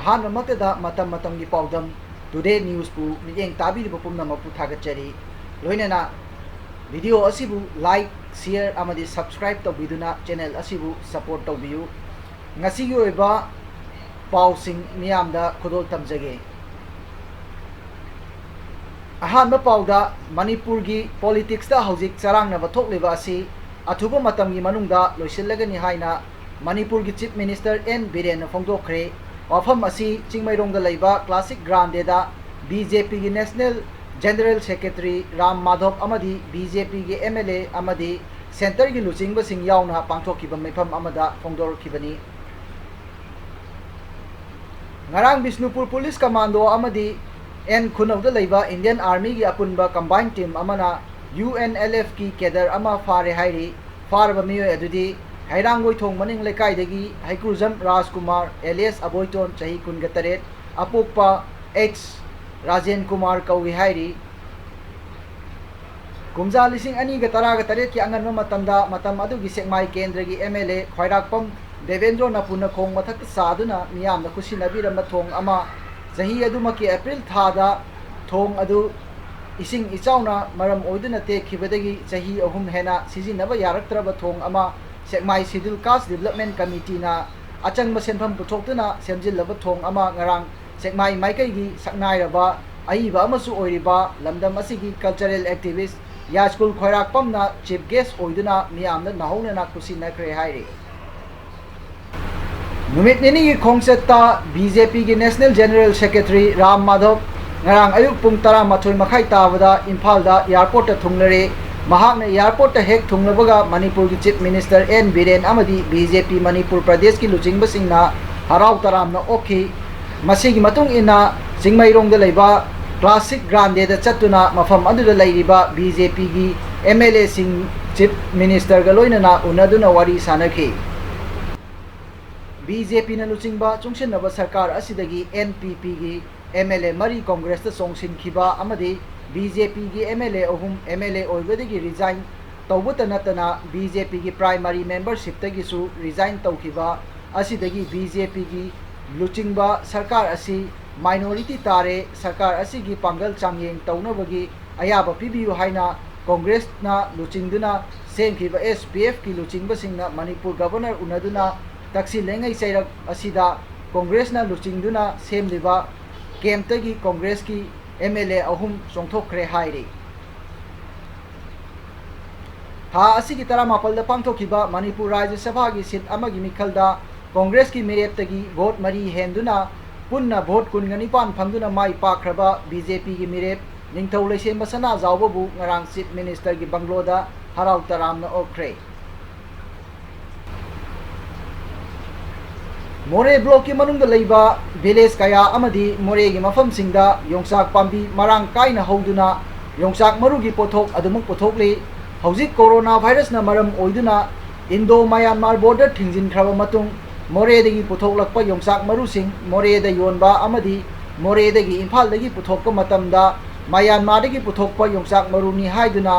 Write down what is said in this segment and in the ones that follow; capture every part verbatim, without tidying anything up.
ꯑꯍꯥꯟꯕꯃꯛꯇꯗ ꯃꯇꯝ ꯃꯇꯝꯒꯤ ꯄꯥꯎꯗꯝ Today Newsꯄꯨ ꯃꯤꯠꯌꯦꯡ ꯇꯥꯕꯤꯔꯤꯕ ꯄꯨꯝꯅꯃꯛꯄꯨ ꯊꯥꯒꯠꯆꯔꯤ꯫ ꯂꯣꯏꯅꯅ video ꯑꯁꯤꯕꯨ like, share ꯑꯃꯗꯤ subscribe ꯇꯧꯕꯤꯗꯨꯅ channel ꯑꯁꯤꯕꯨ support ꯇꯧꯕꯤꯌꯨ꯫ ꯉꯁꯤꯒꯤ ꯑꯣꯏꯕ ꯄꯥꯎꯁꯤꯡ ꯃꯤꯌꯥꯝꯗ ꯈꯨꯗꯣꯜ ꯇꯝꯖꯒꯦ꯫ ꯑꯍꯥꯟꯕ ꯄꯥꯎꯗ, ꯃꯅꯤꯄꯨꯔꯒꯤ politicsꯇ ꯍꯧꯖꯤꯛ ꯆꯔꯥꯡꯅꯕ ꯊꯣꯛꯂꯤꯕ ꯑꯁꯤ ꯑꯊꯨꯕ ꯃꯇꯝꯒꯤ ꯃꯅꯨꯡꯗ ꯂꯣꯏꯁꯤꯜꯂꯒꯅꯤ ꯍꯥꯏꯅ ꯃꯅꯤꯄꯨꯔꯒꯤ Chief Minister ꯑꯦꯟ ꯕꯤꯔꯦꯟꯅ ꯐꯣꯡꯗꯣꯛꯈ꯭ꯔꯦ꯫ ꯋꯥꯐꯝ ꯑꯁꯤ ꯆꯤꯡꯃꯩꯔꯣꯡꯗ ꯂꯩꯕ Classic Grandeꯗ BJPꯒꯤ National General Secretary Ram Madhab ꯑꯃꯗꯤ BJPꯒꯤ MLA ꯑꯃꯗꯤ centreꯒꯤ ꯂꯨꯆꯤꯡꯕꯁꯤꯡ ꯌꯥꯎꯅ ꯄꯥꯡꯊꯣꯛꯈꯤꯕ ꯃꯤꯐꯝ ꯑꯃꯗ ꯐꯣꯡꯗꯣꯔꯛꯈꯤꯕꯅꯤ꯫ ꯉꯔꯥꯡ ꯕꯤꯁꯅꯨꯄꯨꯔ Police Commando ꯑꯃꯗꯤ ꯑꯦꯟ ꯈꯨꯅꯧꯗ ꯂꯩꯕ Indian Armyꯒꯤ ꯑꯄꯨꯟꯕ combined team ꯑꯃꯅ UNLFꯀꯤ cadre ꯑꯃ ꯐꯥꯔꯦ ꯍꯥꯏꯔꯤ꯫ ꯐꯥꯔꯕ ꯃꯤꯑꯣꯏ ꯑꯗꯨꯗꯤ ꯍꯩꯔꯥꯡꯒꯣꯏꯊꯣꯡ ꯃꯅꯤꯡ ꯂꯩꯀꯥꯏꯗꯒꯤ ꯍꯩꯀ꯭ꯔꯨꯖꯝ ꯔꯥꯖꯀꯨꯃꯥꯔ alias ꯑꯕꯣꯏꯇꯣꯟ, ꯆꯍꯤ ꯀꯨꯟꯒ ꯇꯔꯦꯠ, ꯑꯄꯣꯛꯄ ꯑꯦꯛꯁ ꯔꯥꯖꯦꯟ ꯀꯨꯃꯥꯔ ꯀꯧꯏ ꯍꯥꯏꯔꯤ꯫ ꯀꯨꯝꯖꯥ ꯂꯤꯁꯤꯡ ꯑꯅꯤꯒ ꯇꯔꯥꯒ ꯇꯔꯦꯠꯀꯤ ꯑꯉꯟꯕ ꯃꯇꯝꯗ, ꯃꯇꯝ ꯑꯗꯨꯒꯤ ꯁꯦꯛꯃꯥꯏ ꯀꯦꯟꯗ꯭ꯔꯒꯤ MLA ꯈ꯭ꯋꯥꯏꯔꯥꯛꯄꯝ ꯗꯦꯕꯦꯟꯗ꯭ꯔꯣꯅ ꯄꯨꯟꯅ ꯈꯣꯡ ꯃꯊꯛꯇ ꯁꯥꯗꯨꯅ ꯃꯤꯌꯥꯝꯅ ꯈꯨꯠꯁꯤꯟꯅꯕꯤꯔꯝꯕ ꯊꯣꯡ ꯑꯃ, ꯆꯍꯤ ꯑꯗꯨꯃꯛꯀꯤ April ꯊꯥꯗ ꯊꯣꯡ ꯑꯗꯨ ꯏꯁꯤꯡ ꯏꯆꯥꯎꯅ ꯃꯔꯝ ꯑꯣꯏꯗꯨꯅ ꯇꯦꯛꯈꯤꯕꯗꯒꯤ ꯆꯍꯤ ꯑꯍꯨꯝ ꯍꯦꯟꯅ ꯁꯤꯖꯤꯟꯅꯕ ꯌꯥꯔꯛꯇ꯭ꯔꯕ ꯊꯣꯡ ꯑꯃ ꯁꯦꯛꯃꯥꯏ Scheduled Caste Development Committeeꯅ ꯑꯆꯪꯕ ꯁꯦꯟꯐꯝ ꯄꯨꯊꯣꯛꯇꯨꯅ ꯁꯦꯝꯖꯤꯜꯂꯕ ꯊꯣꯡ ꯑꯃ ꯉꯔꯥꯡ ꯁꯦꯛꯃꯥꯏ ꯃꯥꯏꯀꯩꯒꯤ ꯁꯛꯅꯥꯏꯔꯕ ꯑꯏꯕ ꯑꯃꯁꯨ ꯑꯣꯏꯔꯤꯕ ꯂꯝꯗꯝ ꯑꯁꯤꯒꯤ cultural activist ꯌꯥꯏꯁ꯭ꯀꯨꯜ ꯈ꯭ꯋꯥꯏꯔꯥꯛꯄꯝꯅ chief guest ꯑꯣꯏꯗꯨꯅ ꯃꯤꯌꯥꯝꯗ ꯅꯧꯍꯧꯅꯅ ꯈꯨꯠꯁꯤꯟꯅꯈ꯭ꯔꯦ ꯍꯥꯏꯔꯤ꯫ ꯅꯨꯃꯤꯠ ꯅꯤꯅꯤꯒꯤ ꯈꯣꯡꯆꯠꯇ BJPꯒꯤ National General Secretary Ram Madhab ꯉꯔꯥꯡ ꯑꯌꯨꯛ ꯄꯨꯡ ꯇꯔꯥꯃꯥꯊꯣꯏ ꯃꯈꯥꯏ ꯇꯥꯕꯗ ꯏꯝꯐꯥꯜꯗ airportꯇ ꯊꯨꯡꯂꯔꯦ꯫ ꯃꯍꯥꯛꯅ airportꯇ ꯍꯦꯛ ꯊꯨꯡꯂꯕꯒ ꯃꯅꯤꯄꯨꯔꯒꯤ Chief Minister ꯑꯦꯟ ꯕꯤꯔꯦꯟ ꯑꯃꯗꯤ BJP ꯃꯅꯤꯄꯨꯔ ꯄ꯭ꯔꯗꯦꯁꯀꯤ ꯂꯨꯆꯤꯡꯕꯁꯤꯡꯅ ꯍꯔꯥꯎ ꯇꯔꯥꯝꯅ ꯑꯣꯛꯈꯤ꯫ ꯃꯁꯤꯒꯤ ꯃꯇꯨꯡ ꯏꯟꯅ ꯆꯤꯡꯃꯩꯔꯣꯡꯗ ꯂꯩꯕ Classic Grandeꯗ ꯆꯠꯇꯨꯅ ꯃꯐꯝ ꯑꯗꯨꯗ ꯂꯩꯔꯤꯕ BJPꯒꯤ MLAꯁꯤꯡ Chief Ministerꯒ ꯂꯣꯏꯅꯅ ꯎꯅꯗꯨꯅ ꯋꯥꯔꯤ ꯁꯥꯅꯈꯤ꯫ BJPꯅ ꯂꯨꯆꯤꯡꯕ ꯆꯨꯡꯁꯤꯟꯅꯕ ꯁꯔꯀꯥꯔ ꯑꯁꯤꯗꯒꯤ NPPꯒꯤ ꯑꯦꯝ ꯑꯦꯜ ꯑꯦ ꯃꯔꯤ ꯀꯣꯡꯒ꯭ꯔꯦꯁꯇ ꯆꯣꯡꯁꯤꯟꯈꯤꯕ ꯑꯃꯗꯤ ꯕꯤ ꯖꯦ ꯄꯤꯒꯤ ꯑꯦꯝ ꯑꯦꯜ ꯑꯦ ꯑꯍꯨꯝ ꯑꯦꯝ ꯑꯦꯜ ꯑꯦ ꯑꯣꯏꯕꯗꯒꯤ ꯔꯤꯖꯥꯏꯟ ꯇꯧꯕꯇ ꯅꯠꯇꯅ ꯕꯤ ꯖꯦ ꯄꯤꯒꯤ ꯄ꯭ꯔꯥꯏꯃꯥꯔꯤ ꯃꯦꯝꯕꯔꯁꯤꯞꯇꯒꯤꯁꯨ ꯔꯤꯖꯥꯏꯟ ꯇꯧꯈꯤꯕ ꯑꯁꯤꯗꯒꯤ ꯕꯤ ꯖꯦ ꯄꯤꯒꯤ ꯂꯨꯆꯤꯡꯕ ꯁꯔꯀꯥꯔ ꯑꯁꯤ ꯃꯥꯏꯅꯣꯔꯤꯇꯤ ꯇꯥꯔꯦ, ꯁꯔꯀꯥꯔ ꯑꯁꯤꯒꯤ ꯄꯥꯡꯒꯜ ꯆꯥꯡꯌꯦꯡ ꯇꯧꯅꯕꯒꯤ ꯑꯌꯥꯕ ꯄꯤꯕꯤꯌꯨ ꯍꯥꯏꯅ ꯀꯣꯡꯒ꯭ꯔꯦꯁꯅ ꯂꯨꯆꯤꯡꯗꯨꯅ ꯁꯦꯝꯈꯤꯕ ꯑꯦꯁ ꯄꯤ ꯑꯦꯐꯀꯤ ꯂꯨꯆꯤꯡꯕꯁꯤꯡꯅ ꯃꯅꯤꯄꯨꯔ ꯒꯕꯔꯅꯔ ꯎꯅꯗꯨꯅ ꯇꯛꯁꯤ ꯂꯩꯉꯩ ꯆꯩꯔꯛ ꯑꯁꯤꯗ ꯀꯣꯡꯒ꯭ꯔꯦꯁꯅ ꯂꯨꯆꯤꯡꯗꯨꯅ ꯁꯦꯝꯂꯤꯕ ꯀꯦꯝꯞꯇꯒꯤ ꯀꯣꯡꯒ꯭ꯔꯦꯁꯀꯤ ꯑꯦꯝ ꯑꯦꯜ ꯑꯦ ꯑꯍꯨꯝ ꯆꯣꯡꯊꯣꯛꯈ꯭ꯔꯦ ꯍꯥꯏꯔꯤ꯫ ꯊꯥ ꯑꯁꯤꯒꯤ ꯇꯔꯥꯃꯥꯄꯜꯗ ꯄꯥꯡꯊꯣꯛꯈꯤꯕ ꯃꯅꯤꯄꯨꯔ ꯔꯥꯖ꯭ꯌ ꯁꯚꯥꯒꯤ ꯁꯤꯠ ꯑꯃꯒꯤ ꯃꯤꯈꯜꯗ ꯀꯣꯡꯒ꯭ꯔꯦꯁꯀꯤ ꯃꯤꯔꯦꯞꯇꯒꯤ ꯚꯣꯠ ꯃꯔꯤ ꯍꯦꯟꯗꯨꯅ ꯄꯨꯟꯅ ꯚꯣꯠ ꯀꯨꯟꯒ ꯅꯤꯄꯥꯟ ꯐꯪꯗꯨꯅ ꯃꯥꯏ ꯄꯥꯛꯈ꯭ꯔꯕ ꯕꯤ ꯖꯦ ꯄꯤꯒꯤ ꯃꯤꯔꯦꯞ ꯅꯤꯡꯊꯧ ꯂꯩꯁꯦꯝꯕ ꯁꯅꯥꯖꯥꯎꯕꯕꯨ ꯉꯔꯥꯡ ꯆꯤꯐ ꯃꯤꯅꯤꯁꯇꯔꯒꯤ ꯕꯪꯒ꯭ꯂꯣꯗ ꯍꯔꯥꯎ ꯇꯔꯥꯝꯅ ꯑꯣꯛꯈ꯭ꯔꯦ꯫ ꯃꯣꯔꯦ ꯕ꯭ꯂꯣꯛꯀꯤ ꯃꯅꯨꯡꯗ ꯂꯩꯕ ꯚꯤꯂꯦꯖ ꯀꯌꯥ ꯑꯃꯗꯤ ꯃꯣꯔꯦꯒꯤ ꯃꯐꯝꯁꯤꯡꯗ ꯌꯣꯡꯆꯥꯛ ꯄꯥꯝꯕꯤ ꯃꯔꯥꯡ ꯀꯥꯏꯅ ꯍꯧꯗꯨꯅ ꯌꯣꯡꯆꯥꯛ ꯃꯔꯨꯒꯤ ꯄꯣꯠꯊꯣꯛ ꯑꯗꯨꯃꯛ ꯄꯨꯊꯣꯛꯂꯤ꯫ ꯍꯧꯖꯤꯛ ꯀꯣꯔꯣꯅꯥ ꯚꯥꯏꯔꯁꯅ ꯃꯔꯝ ꯑꯣꯏꯗꯨꯅ ꯏꯟꯗꯣ ꯃꯌꯥꯟꯃꯥꯔ ꯕꯣꯔꯗꯔ ꯊꯤꯡꯖꯤꯟꯈ꯭ꯔꯕ ꯃꯇꯨꯡ ꯃꯣꯔꯦꯗꯒꯤ ꯄꯨꯊꯣꯛꯂꯛꯄ ꯌꯣꯡꯆꯥꯛ ꯃꯔꯨꯁꯤꯡ ꯃꯣꯔꯦꯗ ꯌꯣꯟꯕ ꯑꯃꯗꯤ ꯃꯣꯔꯦꯗꯒꯤ ꯏꯝꯐꯥꯜꯗꯒꯤ ꯄꯨꯊꯣꯛꯄ ꯃꯇꯝꯗ ꯃꯌꯥꯟꯃꯥꯔꯗꯒꯤ ꯄꯨꯊꯣꯛꯄ ꯌꯣꯡꯆꯥꯛ ꯃꯔꯨꯅꯤ ꯍꯥꯏꯗꯨꯅ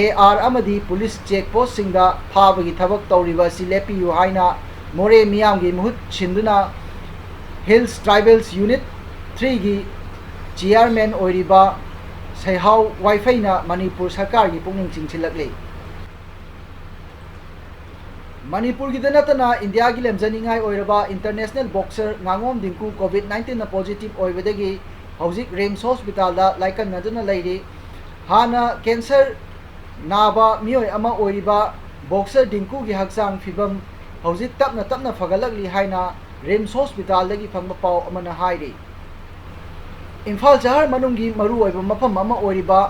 ꯑꯦ ꯑꯥꯔ ꯑꯃꯗꯤ ꯄꯨꯂꯤꯁ ꯆꯦꯛ ꯄꯣꯁꯁꯤꯡꯗ ꯐꯥꯕꯒꯤ ꯊꯕꯛ ꯇꯧꯔꯤꯕ ꯑꯁꯤ ꯂꯦꯞꯄꯤꯌꯨ ꯍꯥꯏꯅ ꯃꯣꯔꯦ ꯃꯤꯌꯥꯝꯒꯤ ꯃꯍꯨꯠ ꯁꯤꯟꯗꯨꯅ ꯍꯤꯜꯁ ꯇ꯭ꯔꯥꯏꯕꯦꯜꯁ ꯌꯨꯅꯤꯠ ꯊ꯭ꯔꯤꯒꯤ ꯆꯤꯌꯥꯔꯃꯦꯟ ꯑꯣꯏꯔꯤꯕ ꯁꯩꯍꯥꯎ ꯋꯥꯏꯐꯩꯅ ꯃꯅꯤꯄꯨꯔ ꯁꯔꯀꯥꯔꯒꯤ ꯄꯨꯛꯅꯤꯡ ꯆꯤꯡꯁꯤꯜꯂꯛꯂꯤ꯫ ꯃꯅꯤꯄꯨꯔꯒꯤꯗ ꯅꯠꯇꯅ ꯏꯟꯗꯤꯌꯥꯒꯤ ꯂꯦꯝꯖꯅꯤꯡꯉꯥꯏ ꯑꯣꯏꯔꯕ ꯏꯟꯇꯔꯅꯦꯁꯅꯦꯜ ꯕꯣꯛꯁꯔ ꯉꯥꯉꯣꯝ ꯗꯤꯡꯀꯨ ꯀꯣꯚꯤꯗ ꯅꯥꯏꯟꯇꯤꯟꯅ ꯄꯣꯖꯤꯇꯤꯚ ꯑꯣꯏꯕꯗꯒꯤ ꯍꯧꯖꯤꯛ ꯔꯤꯝꯁ ꯍꯣꯁꯄꯤꯇꯥꯜꯗ ꯂꯥꯏꯀꯠꯅꯗꯨꯅ ꯂꯩꯔꯤ꯫ ꯍꯥꯟꯅ ꯀꯦꯟꯁꯔ ꯅꯥꯕ ꯃꯤꯑꯣꯏ ꯑꯃ ꯑꯣꯏꯔꯤꯕ ꯕꯣꯛꯁꯔ ꯗꯤꯡꯀꯨꯒꯤ ꯍꯛꯆꯥꯡ ꯐꯤꯕꯝ ꯍꯧꯖꯤꯛ ꯇꯞꯅ ꯇꯞꯅ ꯐꯒꯠꯂꯛꯂꯤ ꯍꯥꯏꯅ ꯔꯤꯝꯁ ꯍꯣꯁꯄꯤꯇꯥꯜꯗꯒꯤ ꯐꯪꯕ ꯄꯥꯎ ꯑꯃꯅ ꯍꯥꯏꯔꯤ꯫ ꯏꯝꯐꯥꯜ ꯁꯍꯔ ꯃꯅꯨꯡꯒꯤ ꯃꯔꯨꯑꯣꯏꯕ ꯃꯐꯝ ꯑꯃ ꯑꯣꯏꯔꯤꯕ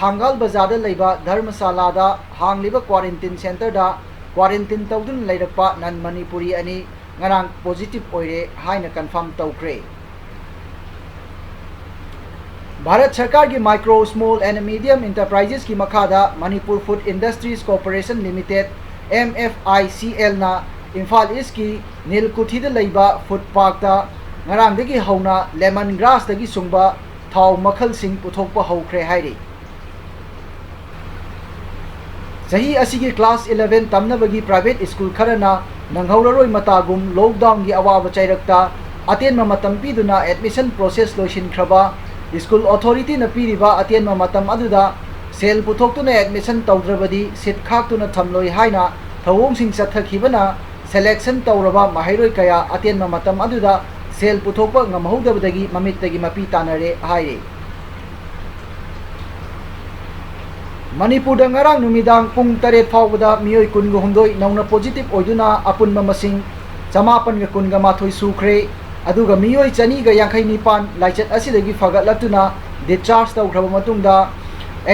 ꯊꯥꯡꯒꯥꯜ ꯕꯖꯥꯔꯗ ꯂꯩꯕ ꯙꯔꯃꯁꯥꯂꯥꯗ ꯍꯥꯡꯂꯤꯕ ꯀ꯭ꯋꯥꯔꯦꯟꯇꯤꯟ ꯁꯦꯟꯇꯔꯗ ꯀ꯭ꯋꯥꯔꯦꯟꯇꯤꯟ ꯇꯧꯗꯨꯅ ꯂꯩꯔꯛꯄ ꯅꯟ ꯃꯅꯤꯄꯨꯔꯤ ꯑꯅꯤ ꯉꯔꯥꯡ ꯄꯣꯖꯤꯇꯤꯚ ꯑꯣꯏꯔꯦ ꯍꯥꯏꯅ ꯀꯟꯐꯥꯔꯝ ꯇꯧꯈ꯭ꯔꯦ꯫ ꯚꯥꯔꯠ ꯁꯔꯀꯥꯔꯒꯤ ꯃꯥꯏꯀ꯭ꯔꯣ, ꯁ꯭ꯃꯣꯜ ꯑꯦꯟ ꯃꯤꯗꯤꯌꯝ ꯏꯟꯇꯔꯄ꯭ꯔꯥꯏꯖꯦꯁꯀꯤ ꯃꯈꯥꯗ Manipur food industries corporation limited, M F I C ꯑꯦꯜꯅ ꯏꯝꯐꯥꯜ ꯏꯁꯀꯤ ꯅꯤꯜꯀꯨꯊꯤꯗ ꯂꯩꯕ ꯐꯨꯗ ꯄꯥꯔꯛꯇ ꯉꯔꯥꯡꯗꯒꯤ ꯍꯧꯅ lemon grassꯇꯒꯤ ꯁꯨꯡꯕ ꯊꯥꯎ ꯃꯈꯜꯁꯤꯡ ꯄꯨꯊꯣꯛꯄ ꯍꯧꯈ꯭ꯔꯦ ꯍꯥꯏꯔꯤ꯫ ꯆꯍꯤ ꯑꯁꯤꯒꯤ class eleven ꯇꯝꯅꯕꯒꯤ private school ꯈꯔꯅ ꯅꯪꯍꯧꯔꯔꯣꯏ ꯃꯇꯥꯒꯨꯝ lockdownꯒꯤ ꯑꯋꯥꯕ ꯆꯩꯔꯛꯇ ꯑꯇꯦꯟꯕ ꯃꯇꯝ ꯄꯤꯗꯨꯅ admission process ꯂꯣꯏꯁꯤꯟꯈ꯭ꯔꯕ school authorityꯅ ꯄꯤꯔꯤꯕ ꯑꯇꯦꯟꯕ ꯃꯇꯝ ꯑꯗꯨꯗ ꯁꯦꯜ ꯄꯨꯊꯣꯛꯇꯨꯅ admission ꯇꯧꯗ꯭ꯔꯕꯗꯤ seat ꯈꯥꯛꯇꯨꯅ ꯊꯝꯂꯣꯏ ꯍꯥꯏꯅ ꯊꯧꯑꯣꯡꯁꯤꯡ ꯆꯠꯊꯈꯤꯕꯅ selection ꯇꯧꯔꯕ ꯃꯍꯩꯔꯣꯏ ꯀꯌꯥ ꯑꯇꯦꯟꯕ ꯃꯇꯝ ꯑꯗꯨꯗ ꯁꯦꯜ ꯄꯨꯊꯣꯛꯄ ꯉꯝꯍꯧꯗꯕꯗꯒꯤ ꯃꯃꯤꯠꯇꯒꯤ ꯃꯄꯤ ꯇꯥꯅꯔꯦ ꯍꯥꯏꯔꯤ꯫ ꯃꯅꯤꯄꯨꯔꯗ ꯉꯔꯥꯡ ꯅꯨꯃꯤꯗꯥꯡ ꯄꯨꯡ ꯇꯔꯦꯠ ꯐꯥꯎꯕꯗ ꯃꯤꯑꯣꯏ ꯀꯨꯟꯒ ꯍꯨꯝꯗꯣꯏ ꯅꯧꯅ positive ꯑꯣꯏꯗꯨꯅ ꯑꯄꯨꯟꯕ ꯃꯁꯤꯡ ꯆꯃꯥꯄꯟꯒ ꯀꯨꯟꯒ ꯃꯥꯊꯣꯏ ꯁꯨꯈ꯭ꯔꯦ꯫ ꯑꯗꯨꯒ ꯃꯤꯑꯣꯏ ꯆꯅꯤꯒ ꯌꯥꯡꯈꯩ ꯅꯤꯄꯥꯟ ꯂꯥꯏꯆꯠ ꯑꯁꯤꯗꯒꯤ ꯐꯒꯠꯂꯛꯇꯨꯅ discharge ꯇꯧꯈ꯭ꯔꯕ ꯃꯇꯨꯡꯗ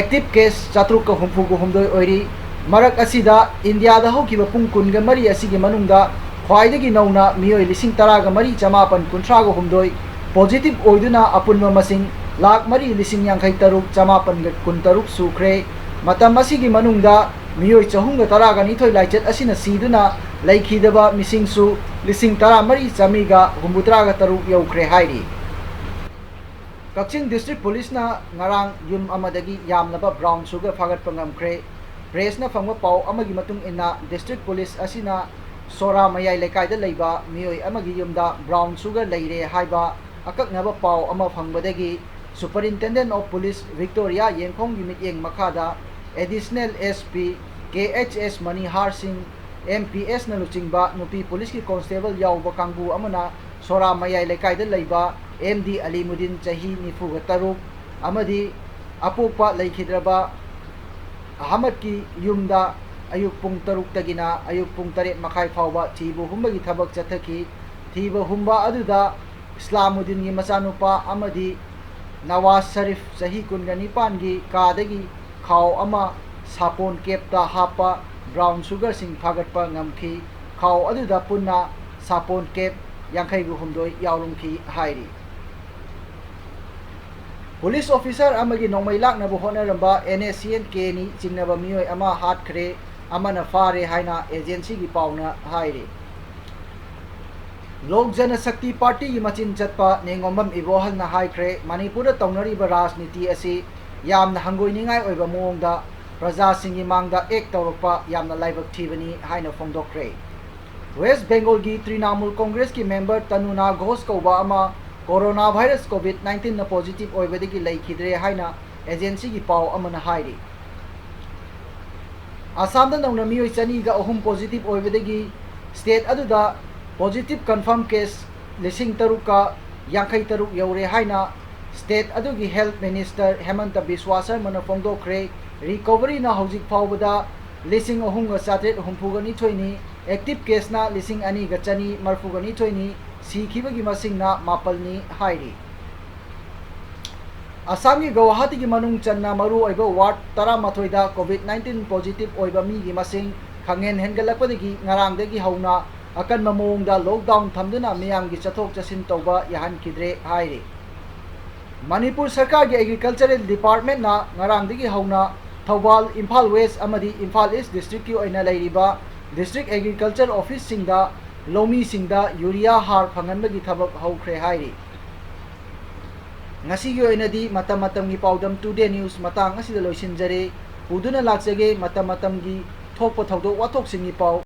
active case ꯆꯥꯇ꯭ꯔꯨꯛꯀ ꯍꯨꯝꯐꯨꯒ ꯍꯨꯝꯗꯣꯏ ꯑꯣꯏꯔꯤ꯫ ꯃꯔꯛ ꯑꯁꯤꯗ ꯏꯟꯗꯤꯌꯥꯗ ꯍꯧꯈꯤꯕ ꯄꯨꯡ ꯀꯨꯟꯒ ꯃꯔꯤ ꯑꯁꯤꯒꯤ ꯃꯅꯨꯡꯗ ꯈ꯭ꯋꯥꯏꯗꯒꯤ ꯅꯧꯅ ꯃꯤꯑꯣꯏ ꯂꯤꯁꯤꯡ ꯇꯔꯥꯒ ꯃꯔꯤ ꯆꯃꯥꯄꯟ ꯀꯨꯟꯊ꯭ꯔꯥꯒ ꯍꯨꯝꯗꯣꯏ positive ꯑꯣꯏꯗꯨꯅ ꯑꯄꯨꯟꯕ ꯃꯁꯤꯡ ꯂꯥꯈ ꯃꯔꯤ ꯂꯤꯁꯤꯡ ꯌꯥꯡꯈꯩ ꯇꯔꯨꯛ ꯆꯃꯥꯄꯟꯒ ꯀꯨꯟꯇꯔꯨꯛ ꯁꯨꯈ꯭ꯔꯦ꯫ ꯃꯇꯝ ꯑꯁꯤꯒꯤ ꯃꯅꯨꯡꯗ ꯃꯤꯑꯣꯏ ꯆꯍꯨꯝꯒ ꯇꯔꯥꯒ ꯅꯤꯊꯣꯏ ꯂꯥꯏꯆꯠ ꯑꯁꯤꯅ ꯁꯤꯗꯨꯅ ꯂꯩꯈꯤꯗꯕ ꯃꯤꯁꯤꯡꯁꯨ ꯂꯤꯁꯤꯡ ꯇꯔꯥꯃꯔꯤ ꯆꯥꯃꯔꯤꯒ ꯍꯨꯝꯐꯨꯇꯔꯥꯒ ꯇꯔꯨꯛ ꯌꯧꯈ꯭ꯔꯦ ꯍꯥꯏꯔꯤ꯫ ꯀꯛꯆꯤꯡ district policeꯅ ꯉꯔꯥꯡ ꯌꯨꯝ ꯑꯃꯗꯒꯤ ꯌꯥꯝꯂꯕ brown sugar ꯐꯥꯒꯠꯄ ꯉꯝꯈ꯭ꯔꯦ꯫ Pressꯅ ꯐꯪꯕ ꯄꯥꯎ ꯑꯃꯒꯤ ꯃꯇꯨꯡ ꯏꯟꯅ district police ꯑꯁꯤꯅ ꯁꯣꯔꯥ ꯃꯌꯥꯏ ꯂꯩꯀꯥꯏꯗ ꯂꯩꯕ ꯃꯤꯑꯣꯏ ꯑꯃꯒꯤ ꯌꯨꯝꯗ brown sugar ꯂꯩꯔꯦ ꯍꯥꯏꯕ ꯑꯀꯛꯅꯕ ꯄꯥꯎ ꯑꯃ ꯐꯪꯕꯗꯒꯤ Superintendent of Police Victoria ꯌꯦꯡꯈꯣꯡꯒꯤ ꯃꯤꯠꯌꯦꯡ ꯃꯈꯥꯗ Additional SP KHS ꯃꯅꯤꯍꯥꯔ ꯁꯤꯡ, MPSꯅ ꯂꯨꯆꯤꯡꯕ ꯅꯨꯄꯤ policeꯀꯤ constable ꯌꯥꯎꯕ ꯀꯥꯡꯕꯨ ꯑꯃꯅ ꯁꯣꯔꯥ ꯃꯌꯥꯏ ꯂꯩꯀꯥꯏꯗ ꯂꯩꯕ MD ꯑꯂꯤꯃꯨꯗꯤꯟ ꯆꯍꯤ ꯅꯤꯐꯨꯒ ꯇꯔꯨꯛ ꯑꯃꯗꯤ ꯑꯄꯣꯛꯄ ꯂꯩꯈꯤꯗ꯭ꯔꯕ ꯑꯍꯃꯗꯀꯤ ꯌꯨꯝꯗ ꯑꯌꯨꯛ ꯄꯨꯡ ꯇꯔꯨꯛꯇꯒꯤꯅ ꯑꯌꯨꯛ ꯄꯨꯡ ꯇꯔꯦꯠ ꯃꯈꯥꯏ ꯐꯥꯎꯕ ꯊꯤꯕ ꯍꯨꯝꯕꯒꯤ ꯊꯕꯛ ꯆꯠꯊꯈꯤ꯫ ꯊꯤꯕ ꯍꯨꯝꯕ ꯑꯗꯨꯗ ꯏꯁꯂꯥꯃꯨꯗꯤꯟꯒꯤ ꯃꯆꯥꯅꯨꯄꯥ ꯑꯃꯗꯤ ꯅꯋꯥꯖ ꯁꯔꯤꯐ ꯆꯍꯤ ꯀꯨꯟꯒ ꯅꯤꯄꯥꯟꯒꯤ ꯀꯥꯗꯒꯤ ꯈꯥꯎ ꯑꯃ ꯁꯥꯄꯣꯟ capeꯇ ꯍꯥꯞꯄ brown sugarꯁꯤꯡ ꯐꯥꯒꯠꯄ ꯉꯝꯈꯤ꯫ ꯈꯥꯎ ꯑꯗꯨꯗ ꯄꯨꯟꯅ ꯁꯥꯄꯣꯟ cape ꯌꯥꯡꯈꯩꯒ ꯍꯨꯝꯗꯣꯏ ꯌꯥꯎꯔꯝꯈꯤ ꯍꯥꯏꯔꯤ꯫ Police officer ꯑꯃꯒꯤ ꯅꯣꯡꯃꯩ ꯂꯥꯛꯅꯕ ꯍꯣꯠꯅꯔꯝꯕ NSCN Kꯅꯤ ꯆꯤꯡꯅꯕ ꯃꯤꯑꯣꯏ ꯑꯃ ꯍꯥꯠꯈ꯭ꯔꯦ, ꯑꯃꯅ ꯐꯥꯔꯦ ꯍꯥꯏꯅ agencyꯒꯤ ꯄꯥꯎꯅ ꯍꯥꯏꯔꯤ꯫ ꯂꯣꯛ ꯖꯅ ꯁꯛꯇꯤ ꯄꯥꯔꯇꯤꯒꯤ ꯃꯆꯤꯟ ꯆꯠꯄ ꯅꯦꯡꯉꯣꯝꯕꯝ ꯏꯕꯣꯍꯜꯅ ꯍꯥꯏꯈ꯭ꯔꯦ, ꯃꯅꯤꯄꯨꯔꯗ ꯇꯧꯅꯔꯤꯕ ꯔꯥꯖꯅꯤꯇꯤ ꯑꯁꯤ ꯌꯥꯝꯅ ꯍꯪꯒꯣꯏꯅꯤꯡꯉꯥꯏ ꯑꯣꯏꯕ ꯃꯑꯣꯡꯗ ꯄ꯭ꯔꯖꯥꯁꯤꯡꯒꯤ ꯃꯥꯡꯗ ꯑꯦꯛ ꯇꯧꯔꯛꯄ ꯌꯥꯝꯅ ꯂꯥꯏꯕꯛ ꯊꯤꯕꯅꯤ ꯍꯥꯏꯅ ꯐꯣꯡꯗꯣꯛꯈ꯭ꯔꯦ꯫ ꯋꯦꯁ ꯕꯦꯡꯒꯣꯜꯒꯤ ꯇ꯭ꯔꯤꯅꯥꯃꯨꯜ ꯀꯣꯡꯒ꯭ꯔꯦꯁꯀꯤ ꯃꯦꯝꯕꯔ ꯇꯅꯨꯅꯥ ꯘꯣꯁ ꯀꯧꯕ ꯑꯃ ꯀꯣꯔꯣꯅꯥ ꯚꯥꯏꯔꯁ ꯀꯣꯚꯤꯗ ꯅꯥꯏꯟꯇꯤꯟꯅ ꯄꯣꯖꯤꯇꯤꯚ ꯑꯣꯏꯕꯗꯒꯤ ꯂꯩꯈꯤꯗ꯭ꯔꯦ ꯍꯥꯏꯅ ꯑꯦꯖꯦꯟꯁꯤꯒꯤ ꯄꯥꯎ ꯑꯃꯅ ꯍꯥꯏꯔꯤ꯫ ꯑꯁꯥꯝꯗ ꯅꯧꯅ ꯃꯤꯑꯣꯏ ꯆꯅꯤꯒ ꯑꯍꯨꯝ ꯄꯣꯖꯤꯇꯤꯚ ꯑꯣꯏꯕꯗꯒꯤ ꯁ꯭ꯇꯦꯠ ꯑꯗꯨꯗ ꯄꯣꯖꯤꯇꯤꯚ ꯀꯟꯐꯥꯔꯝ ꯀꯦꯁ ꯂꯤꯁꯤꯡ ꯇꯔꯨꯛꯀ ꯌꯥꯡꯈꯩ ꯇꯔꯨꯛ ꯌꯧꯔꯦ ꯍꯥꯏꯅ ꯁ꯭ꯇꯦꯠ ꯑꯗꯨꯒꯤ ꯍꯦꯜꯊ ꯃꯤꯅꯤꯁꯇꯔ ꯍꯦꯃꯟꯇ ꯕꯤꯁ꯭ꯋꯥ ꯁꯔꯃꯅ ꯐꯣꯡꯗꯣꯛꯈ꯭ꯔꯦ꯫ ꯔꯤꯀꯣꯚꯔꯤꯅ ꯍꯧꯖꯤꯛ ꯐꯥꯎꯕꯗ ꯂꯤꯁꯤꯡ ꯑꯍꯨꯝꯒ ꯆꯥꯇ꯭ꯔꯦꯠ ꯍꯨꯝꯐꯨꯒ ꯅꯤꯊꯣꯏꯅꯤ, ꯑꯦꯛꯇꯤꯚ ꯀꯦꯁꯅ ꯂꯤꯁꯤꯡ ꯑꯅꯤꯒ ꯆꯅꯤ ꯃꯔꯤꯐꯨꯒ ꯅꯤꯊꯣꯏꯅꯤ, ꯁꯤꯈꯤꯕꯒꯤ ꯃꯁꯤꯡꯅ ꯃꯥꯄꯜꯅꯤ ꯍꯥꯏꯔꯤ꯫ ꯑꯁꯥꯝꯒꯤ ꯒꯧꯍꯥꯇꯤꯒꯤ ꯃꯅꯨꯡ ꯆꯟꯅ ꯃꯔꯨꯑꯣꯏꯕ ꯋꯥꯔꯗ ꯇꯔꯥꯃꯥꯊꯣꯏꯗ ꯀꯣꯚꯤꯗ ꯅꯥꯏꯟꯇꯤꯟ ꯄꯣꯖꯤꯇꯤꯚ ꯑꯣꯏꯕ ꯃꯤꯒꯤ ꯃꯁꯤꯡ ꯈꯪꯍꯦꯟ ꯍꯦꯟꯒꯠꯂꯛꯄꯗꯒꯤ ꯉꯔꯥꯡꯗꯒꯤ ꯍꯧꯅ ꯑꯀꯟꯕ ꯃꯑꯣꯡꯗ ꯂꯣꯛꯗꯥꯎꯟ ꯊꯝꯗꯨꯅ ꯃꯤꯌꯥꯝꯒꯤ ꯆꯠꯊꯣꯛ ꯆꯠꯁꯤꯟ ꯇꯧꯕ ꯌꯥꯍꯟꯈꯤꯗ꯭ꯔꯦ ꯍꯥꯏꯔꯤ꯫ ꯃꯅꯤꯄꯨꯔ ꯁꯔꯀꯥꯔꯒꯤ ꯑꯦꯒ꯭ꯔꯤꯀꯜꯆꯔꯦꯜ ꯗꯤꯄꯥꯔꯠꯃꯦꯟꯠꯅ ꯉꯔꯥꯡꯗꯒꯤ ꯍꯧꯅ ꯊꯧꯕꯥꯜ, ꯏꯝꯐꯥꯜ ꯋꯦꯁ ꯑꯃꯗꯤ ꯏꯝꯐꯥꯜ ꯏꯁ ꯗꯤꯁꯇ꯭ꯔꯤꯛꯀꯤ ꯑꯣꯏꯅ ꯂꯩꯔꯤꯕ ꯗꯤꯁꯇ꯭ꯔꯤꯛ ꯑꯦꯒ꯭ꯔꯤꯀꯜꯆꯔ ꯑꯣꯐꯤꯁꯁꯤꯡꯗ ꯂꯧꯃꯤꯁꯤꯡꯗ ꯌꯨꯔꯤꯌꯥ ꯍꯥꯔ ꯐꯪꯍꯟꯕꯒꯤ ꯊꯕꯛ ꯍꯧꯈ꯭ꯔꯦ ꯍꯥꯏꯔꯤ꯫ ꯉꯁꯤꯒꯤ ꯑꯣꯏꯅꯗꯤ ꯃꯇꯝ ꯃꯇꯝꯒꯤ ꯄꯥꯎꯗꯝ ꯇꯨꯗꯦ ꯅ꯭ꯌꯨꯁ ꯃꯇꯥꯡ ꯑꯁꯤꯗ ꯂꯣꯏꯁꯤꯟꯖꯔꯦ꯫ ꯄꯨꯗꯨꯅ ꯂꯥꯛꯆꯒꯦ ꯃꯇꯝ ꯃꯇꯝꯒꯤ ꯊꯣꯛꯄ ꯊꯧꯗꯣꯛ ꯋꯥꯊꯣꯛꯁꯤꯡꯒꯤ ꯄꯥꯎ꯫